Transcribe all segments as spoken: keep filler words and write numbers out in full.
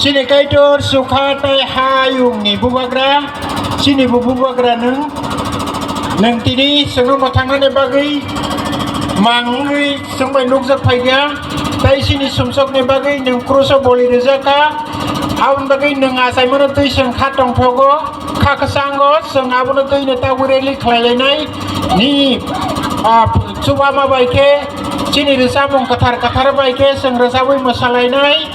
Chini Kaitor sukha tei hayungni bubagra, chini bo bubagra nwng. Nwng tini chwngno mwthangna bagwi, mang wngwi chwng bai nukjak phaikha, tei chini sumsokni bagwi nwng kruso boli rijak kha. Aboni bagwi nwng achaimano twi chwng kha tongthogo, kha kwchango chwng abono twino tabwi rally khlai lainai. Nini, ah, chubama bai khe, chini rwchapmung kwthar kwthar bai khe chwng rwchabwi mwsa lainai.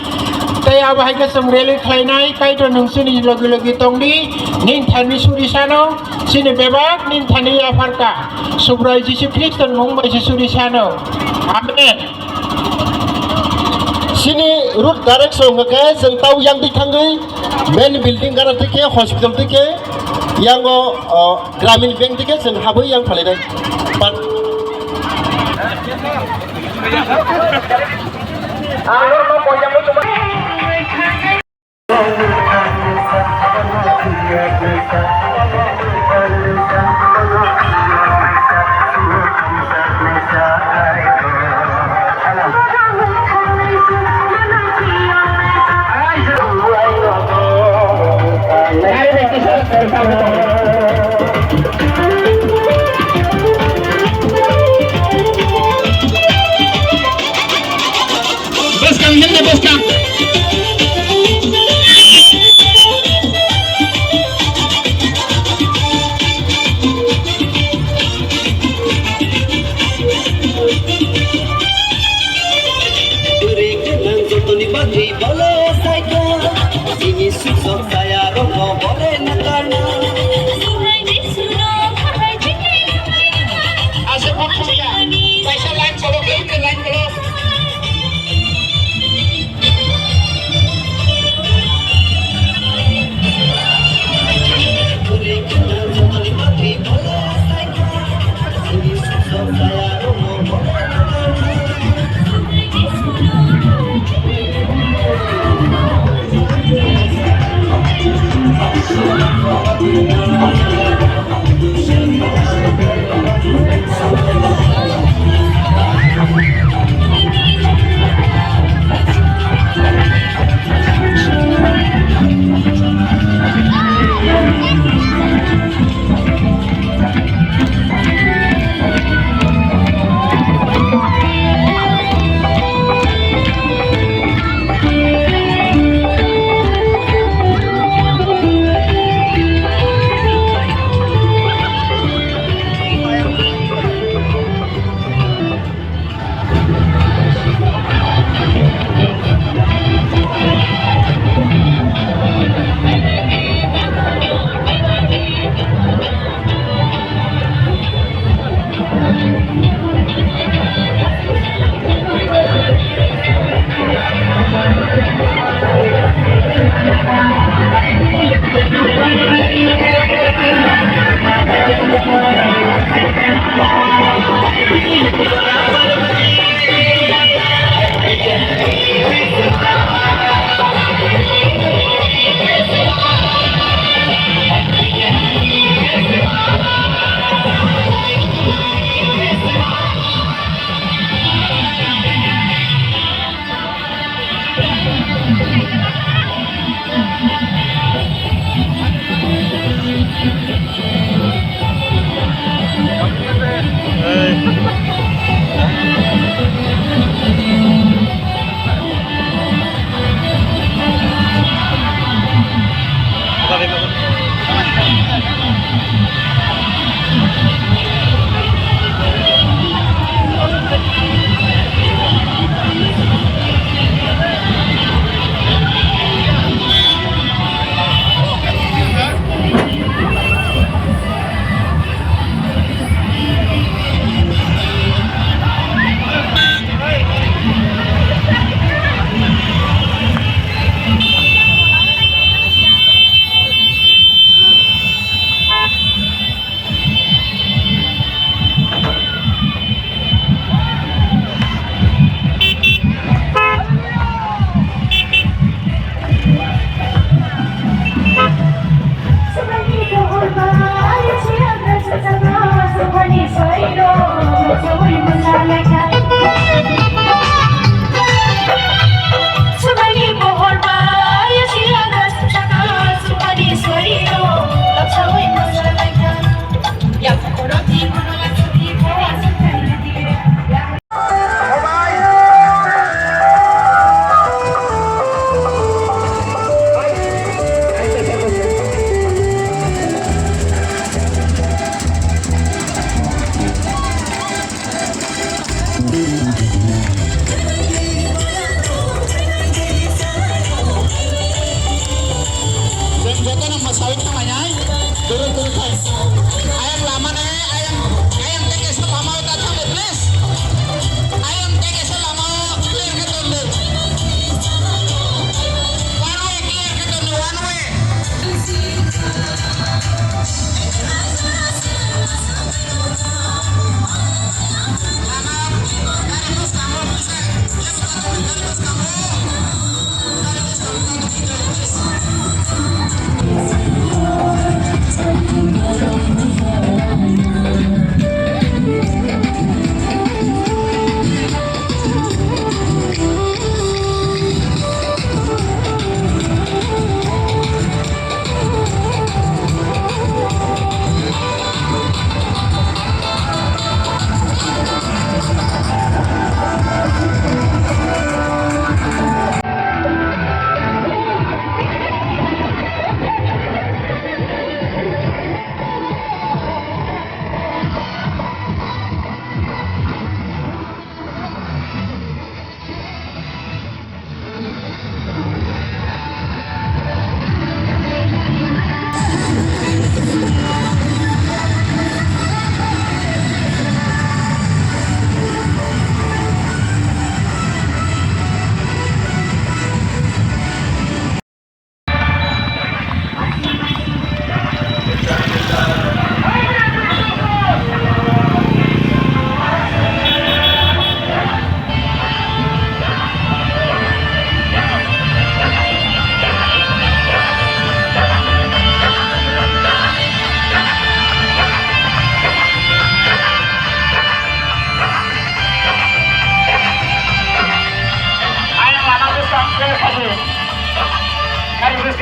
Tei abo hai khe chwng rally khlainai, Kaitor nwng chini logi logi tongdi, nini thani suri sano, chini bebak nini thani yapharka. Subrai Jisu Khristo ni mung bai se suri sano. Amen. Chini route direction hwnkhe chwng tau yang twi thangwi main building gana twi khe hospital twi khe yango, o, Gramin Bank twi khe chwng habwi yang phalai nai. Pat- Bwskang himni bwskang. Bwrwi gwnang jotoni bagwi bole saikha, chini suk sok chaya rokno bole nakarna. Aswk kok thumya, kaisa line kholo, kaisa line kholo.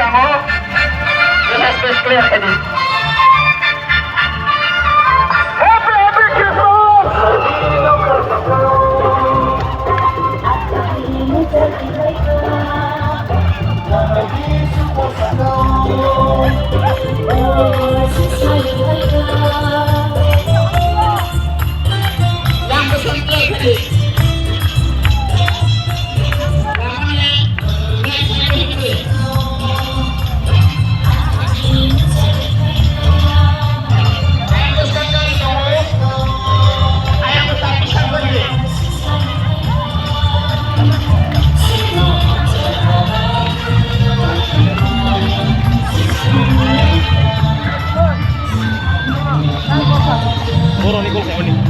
Tamo, message clear khaidi. Happy, happy Christmas! Boroni gol khaimani.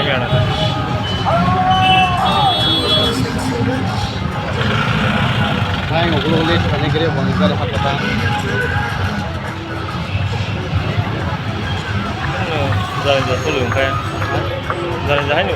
Ayang ukulele thani kiri bonjal hakata. Jai jai sulu kaya. Jai jai no.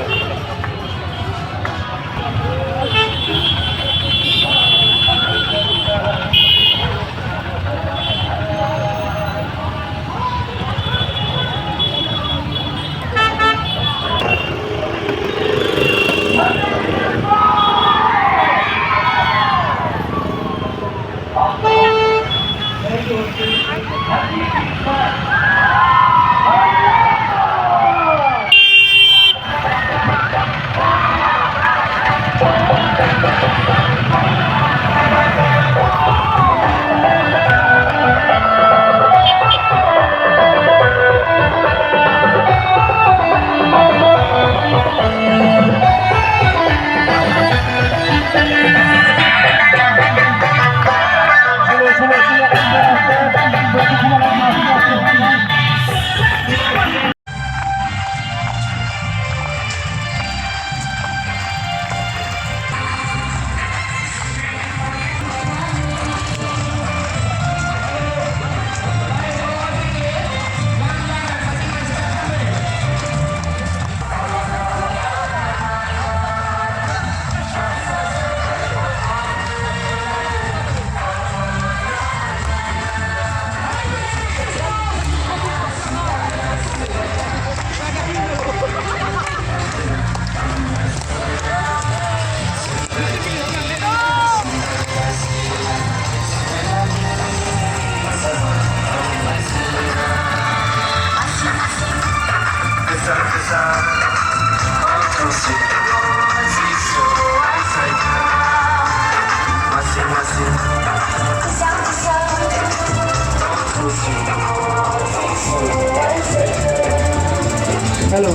Hello.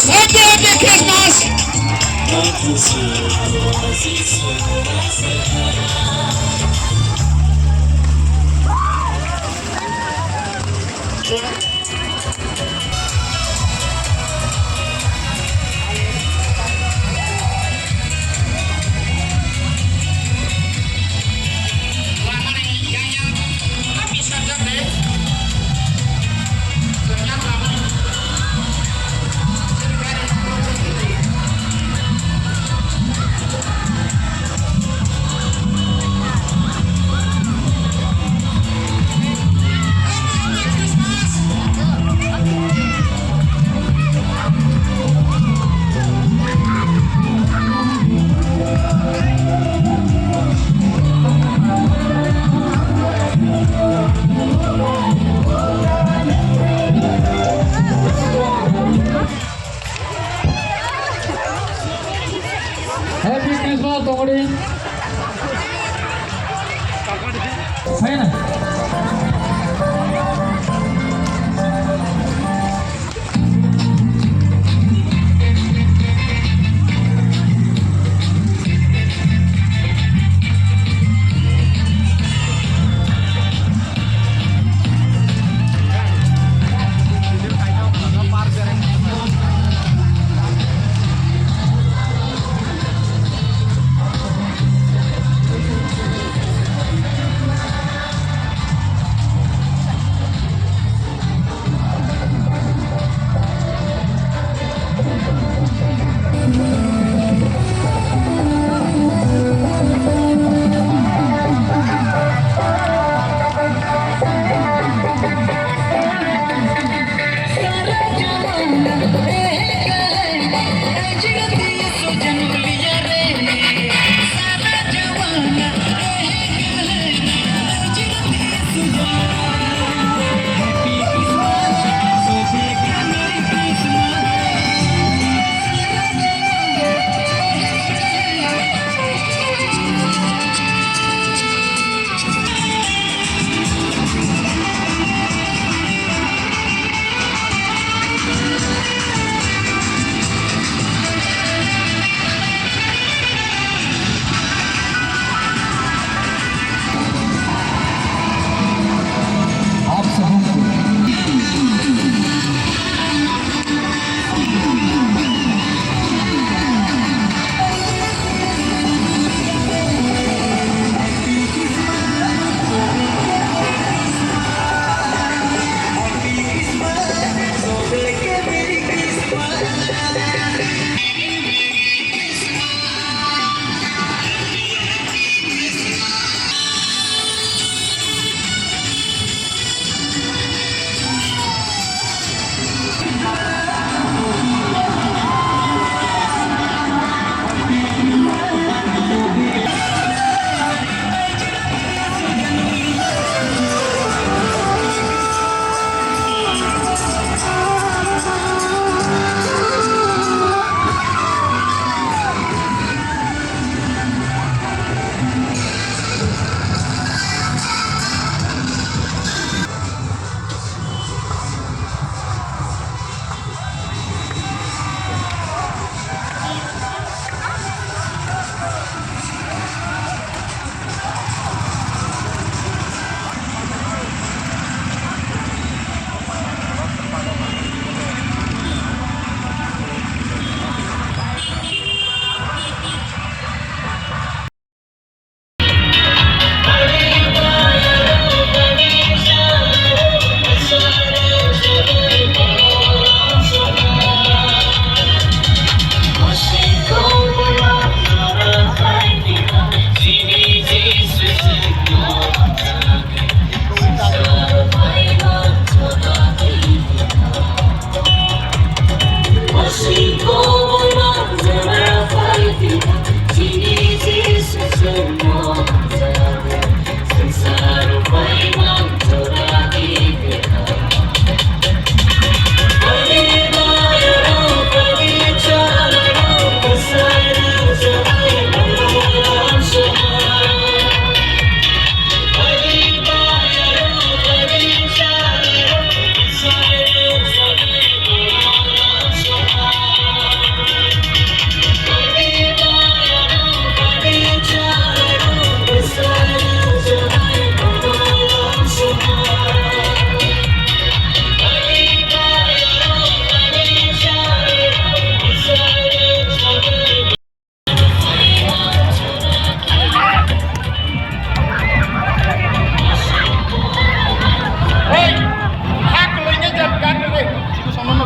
Happy, happy Christmas! Happy Christmas, Tongri. Saya na.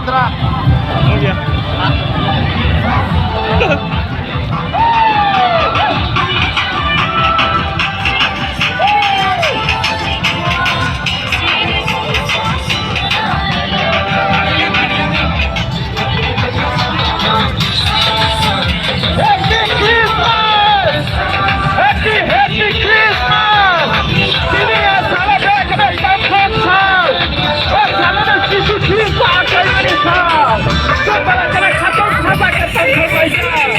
Happy, happy Christmas! Tini ya sala kena kena kampung sal. Oh, sala na Jisu Kristo akai sal. Sala kena kena kampung sal, kampung sal.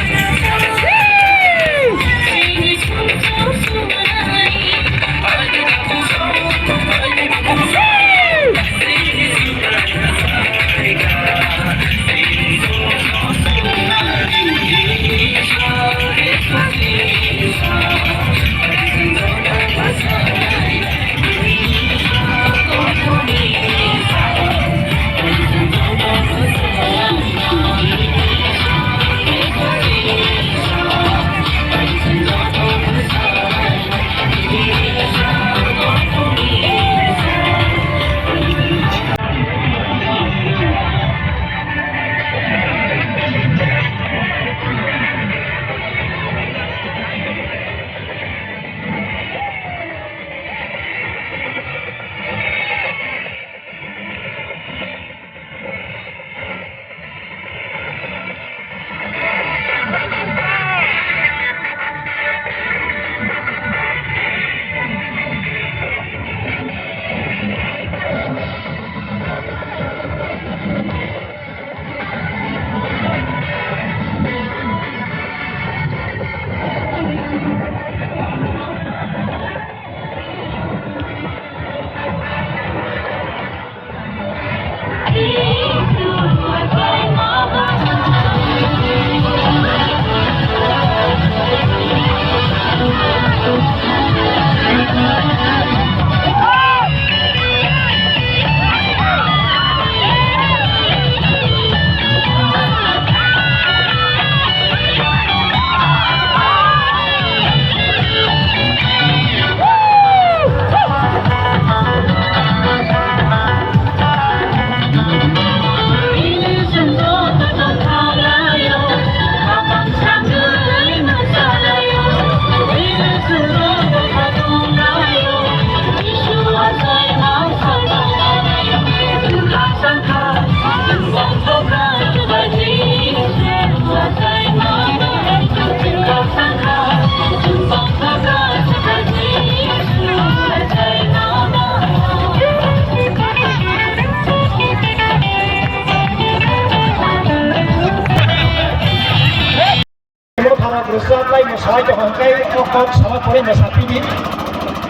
Boro thana bwsa tei mwsai tong hwn tei o kok sama pore mwsa pini.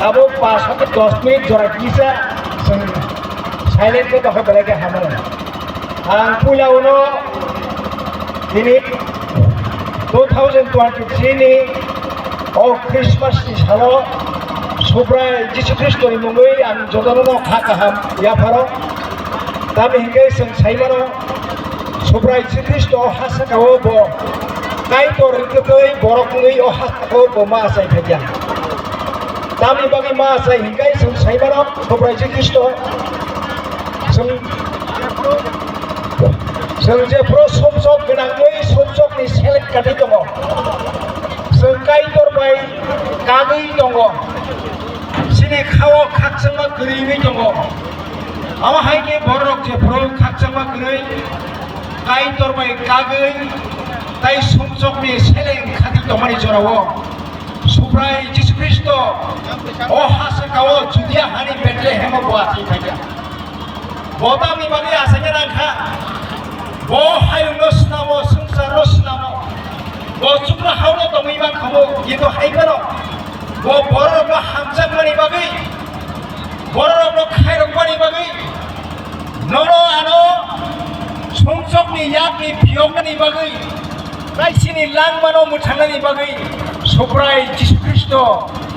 Abo pas hwnkhe dos minute jora kisa chwng silent khe tongkha belai khe hamano. Ang puila uno tini two thousand twenty-three ni o Christmas ni salo Subrai Jisu Khristo ni mungwi ang jotono no kha kaham yapharo. Tamni hwnkhe chwng saimano Subrai Jisu Khristo o ha saka o bo Kaitor wngwi borok wngwi o ha saka o bo ma achai phaikha. Tamni bagwi ma achai hwnkhe chwng saimano Subrai Jisu Khristo chwng, chwng jephru sumsok gwnangwi sumsokni seleng kati tongo. Chwng Kaitor bai kagwi tongo. Chini khao khakchangma kwrwi wngwi tongo. Abo hai khe bororok jephru khakchangma kwrwi Kaitor bai kagwi tei sumsokni seleng khati tongmani jorao Subrai Jisu Khristo o ha sakao Judia hani Bethlehemo bo achai phaikha. Bo tamni bagwi achaina nangkha? Bo hayungno snamo, swngcharno snamo. Bo chukno haono tongwi mankha bo, kintu hai phano bo bororokno hamjakmani bagwi, bororokno khairokmani bagwi, nono ano sumsokni yakni phiyoknani bagwi, tei chini langmano mwthangnani bagwi Subrai Jisu Khristo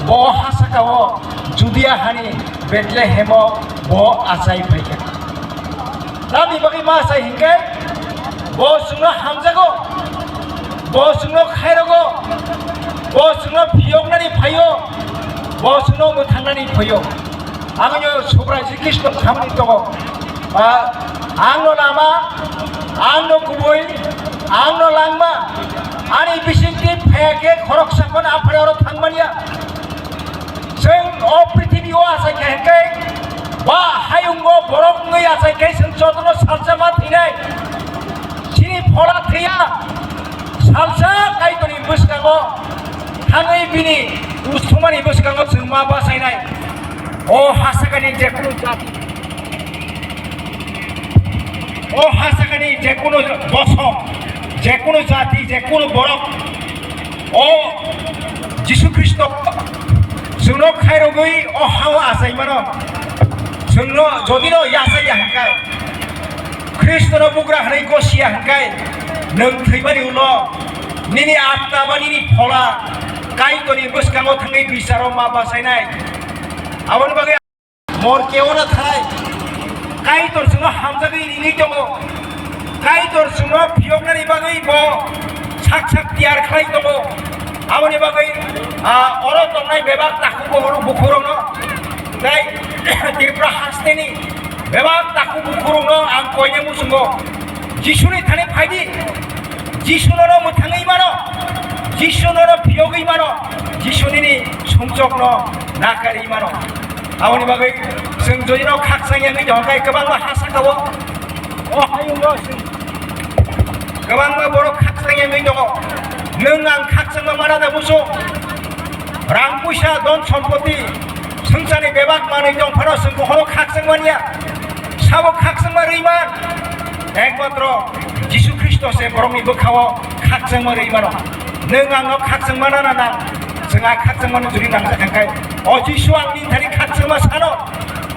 bo ha sakao Judia hani Bethlehemo bo achai phaikha. Tamni bagwi ma achai hinkhe, bo chwngno hamjago, bo chwngno khairogo, bo chwngno phiyoknani phaio, bo chwngno mwthangnani phaio. Ang no Subrai Jisu Khristo samani tongo. Ah, Ang no lama, ang no kubui, ang no langma, ani bisingtwi phaya khe khoroksa phano aphai oro thangmanya. Chwng o prithibi o achai khe hwnkhe, ba hayungo borok wngwi achai khe chwng jotono salsa ma thwinai. Chini phola thwiya, salsa Kaitorni bwskango thangwi bini usthumani bwskango chwng ma bachainai. O hasakani jekunu jati, o hasakani jekunu bosom, jekunu jati, jekunu borok, o Jisu Khristo chwngno khairogwi o hao achaimano, chwngno jodino yachaya hwnkhe, Khristono bugra hwnwi gosiya hwnkhe, nwng thwimani ulo nini atma ba nini phola Kaitorni bwskango thangwi bicharo ma bachainai. Aboni bagwi Mor keona thai. Kaitor chwngno hamjagwi ringwi tongo. Kaitor chwngno phiyoknani bagwi bo sak sak tiyar khlai tongo. Aboni bagwi, ah, oro tongnai bebak takhuk bukhurok, bukhurokno tei Tripura hasteni bebak takhuk bukhurokno ang koina muchungo. Jisuni thani phaidi. Jisu nono mwthangwi mano. Jisu nono phiyogwi mano. Jisu nini sumsokno nakarwi mano. Aboni bagwi chwng jodino khakchang yangwi tongkha, kwbangma ha saka-o. O hayungo chwng kwbangma borok khakchang yangwi tongo. Nwng ang khakchangma mana da muchung? Rang puisa, don sompoti, swngcharni bebak manwi tong phano chwng bokhoro khakchang manya. Sabo khakchangma rwi man? Ekmatro Jisu Khristo se borokni bwkhao khakchangma rwi mano. Nwng angno khakchangma nana nang? Chwng a khakchangmano juri nangjak hwnkhe, o Jisu ang nini thani khakchangma sano,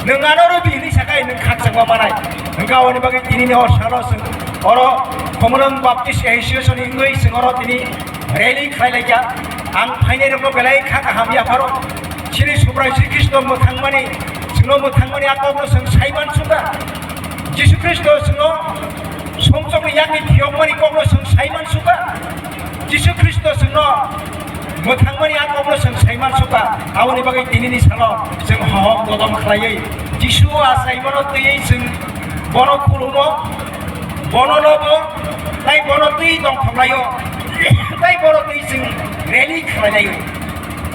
nwng ano rwdi hwnwi sakhai nwng khakchangma manai. Hwnkhe aboni bagwi tinini o salo chwng oro Khumulwng Baptist Association ni wngwi chwng oro tini rally khlai laikha. Ang phainai rokno belai kha kaham yapharo. Chini Subrai Sri Khristo mwthangmani, chwngno mwthangmani a kokno chwng saiman suka. Jisu Khristo chwngno sumsokni yakni phiyokmani kokno chwng saiman suka. Jisu Khristo chwngno mwthangmani a kokno chwng saiman suka. Aboni bagwi tinini salo chwng hohom dodom khlaiwi Jisu achaimano twiwi chwng bono khulumo, bono lobo, tei bono twi tongthok laio, tei bono twi chwng rally khlai laio.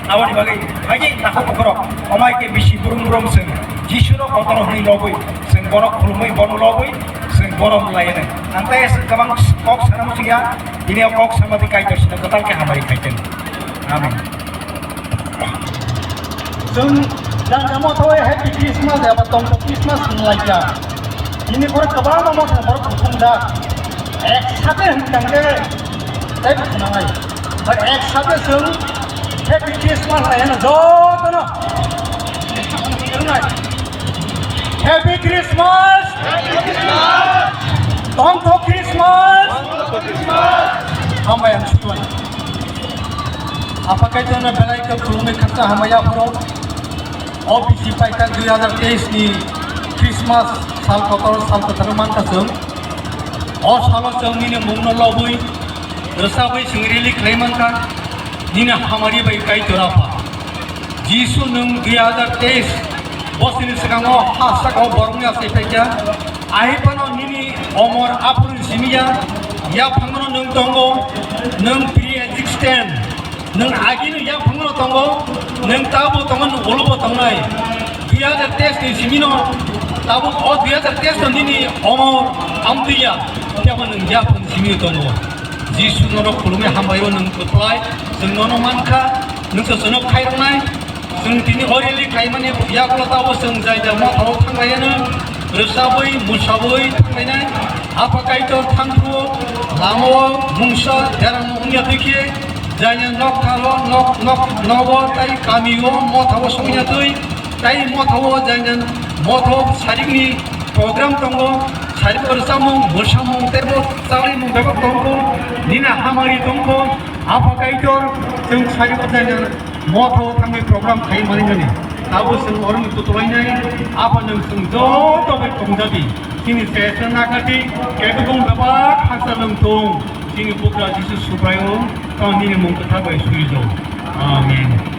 Aboni bagwi haini takhuk bukhurok omai khe bisi brum brum chwng Jisuno kotor hwnwi lobwi, chwng bono khulumwi, bono lobwi chwng borom lainai. Ang tei aswk kwbang kok sana muchungya, tini o kok sama twi Kaitor sino kwtal khe hamari khai thung. Amen. Chwng jang jamo thawi Happy Christmas eba tongthok Christmas hwnlaikha. Tini borok kwbangma motha borok thumjak. Ek sate hwnkha hwnkhe tei khwnanai. Bai ek sate chwng Happy Christmas lai hino jotono. Happy Christmas! Tongthok Christmas! Hambai ang sui mano. Apa Kaitorno belai khe khulumwi khaksa hambai yapharo. O bisi paikha dui hazar teis ni Christmas sal kotor, sal kwthar mankha chwng. O salo chwng nini mungno lobwi, rwchabwi chwng rally khlai mankha, nini hamari bai Kaitor Apha. Jisu nwng dui hazar teis bosini swkango ha sakao borokni achai phaikha. Ahai phano nini omor aphuru simi ya, yaphangno nwng tongo, nwng pre-existent. Nwng agini yaphangno tongo, nwng tabuk tongo, nwng ulobo tongnai. Dui hazar teis ni simino, tabuk o dui hazar teis no nini omor amtwi ya, tebo nwng yaphang simino tongo. Jisu norok khulumwi hambaio nwng kwplai, chwng nono mankha, nwng se chwngno khairoknai. Chwng tini o rally khlaimani yagulo tabuk chwng jai jai mothao thanglaiyano, rwchabwi, mwsabwi thanglainai. Apha Kaitor thangphuru lamao mungsa deramo wngya twi khe, jaina noktharo nok nok nogo tai kamio mothao songya twi, tai mothao jaina motho sarikni program tongo, sariko rwchapmung, mwsamung teibo chalaimung bebak tongkho, nini hamari tongkho. Apha Kaitor chwng sariko jaina mothao thangwi program khai manwi nani. Tabuk chwng oroni kutulainai, Apha nwng chwng joto bai tongjabi. Chini sesra nakati, kebegong bebak haksa nwng tong. Chini bugra Jisu Subraio tong nini mung kwthar bai suijo. Amen.